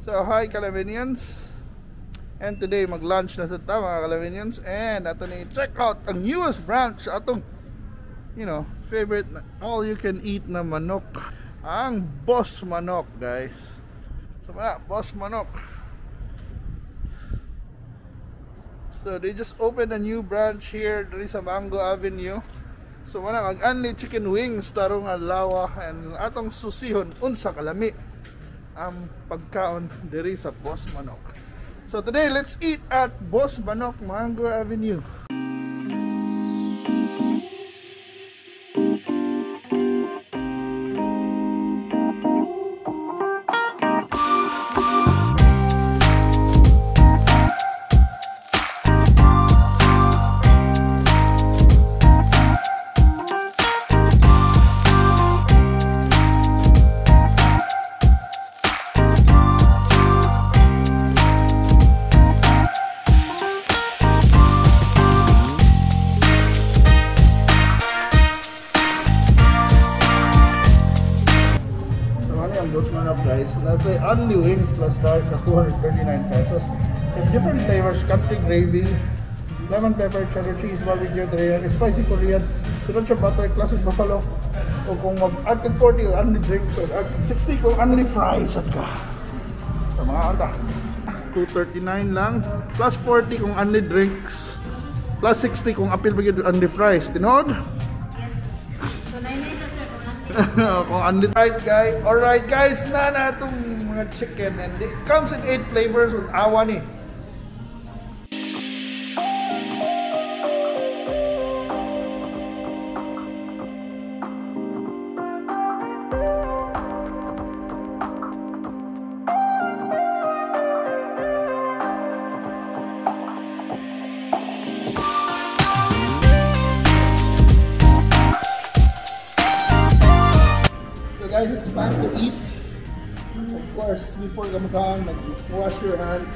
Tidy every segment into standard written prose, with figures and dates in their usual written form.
So hi, Kalaminians. And today mag-lunch na sa ta, mga Kalaminians, and ato ni check out ang newest branch atong favorite na all you can eat na manok, ang Boss Manok, guys. So wala, Boss Manok. So they just opened a new branch here diri sa Mango Avenue. So wala, mag only chicken wings tarong adlaw and atong susihon unsa kalami ang pagkaon diri sa Boss Manok. So today, let's eat at Boss Manok, Mango Avenue. So ano yung Boss Manok, guys? Let's say only wings plus rice na 239 pesos. With different flavors: country gravy, lemon pepper, cheddar cheese, barbecue, teriyaki, spicy Korean, sriracha butter, classic buffalo. O kung mag-add kag 40 kung only drinks, o add kag 60 kung only fries at ka. Sa mga anta, 239 lang, plus 40 kung only drinks, plus 60 kung apil ba gyud only fries. Tinuod? Yes. So, 99 sa, sir, kung ano. Kung only right guys. Alright guys, na na itong mga chicken and it comes in 8 flavors with awa ni. So guys, it's time to eat. Of course, before ka makaon, mag-wash your hands.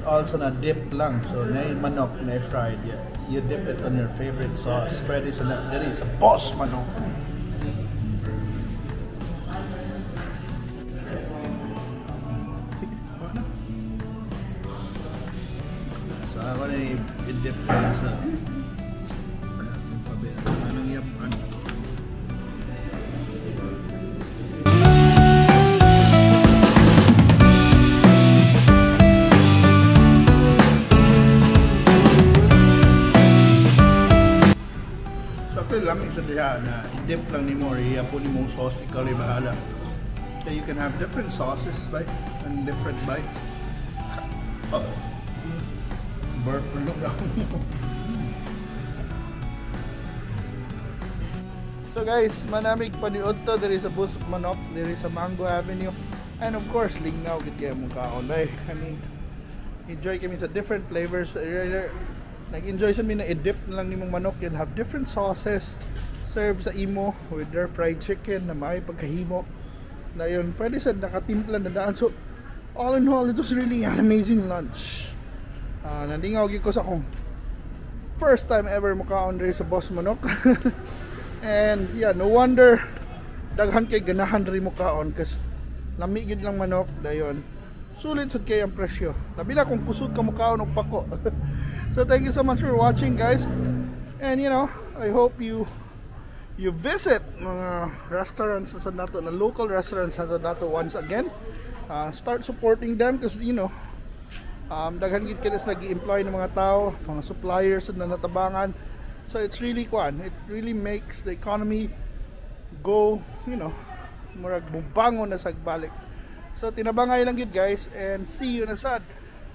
Also na dip lang. So na manok na fried. Yeah. You dip it on your favorite sauce. Pwede sa na diri sa Boss Manok. Sige, kuha na. So ako na i-dip ko yun sa pabi. Anong yapan? So actually lang isa diha na i-dip lang nimo or ihapon nimo sauce, ikaw lang bahala. Okay, you can have different sauces, right? And different bites. Oh. Burp lang ako. So guys, manamig paniud to diri sa Boss Manok, diri sa Mango Avenue. And of course, lingaw gid kay mong kaon bay. I mean, enjoy kami sa different flavors. Nag-enjoy sa mi na i-dip na lang nimong manok. You'll have different sauces served sa imo with their fried chicken na may pagkahimo. Na yun, pwede sa nakatimpla na daan. So, all in all, it was really an amazing lunch. Nandingaw gyud ko sa akong first time ever mukaon diri sa Boss Manok. And yeah, no wonder daghan kay ganahan diri mukaon kasi lami gyud lang manok dayon. Sulit sad kay ang presyo. Labi na kung kusog ka mukaon og pako. So thank you so much for watching, guys. And I hope you visit mga restaurants sa nato, na local restaurants sa nato once again. Start supporting them because daghan gid kay nag-employ ng mga tao, mga suppliers na natabangan. So it's really kwan, it really makes the economy go, murag bubangon na sagbalik. So tinabangay lang gid, guys, and see you na sad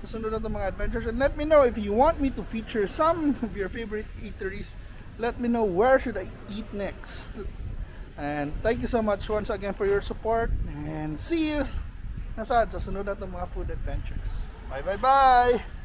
sa sunod na mga adventures. And let me know if you want me to feature some of your favorite eateries. Let me know where should I eat next. And thank you so much once again for your support, and see you na sad sa sunod na mga food adventures. Bye bye bye.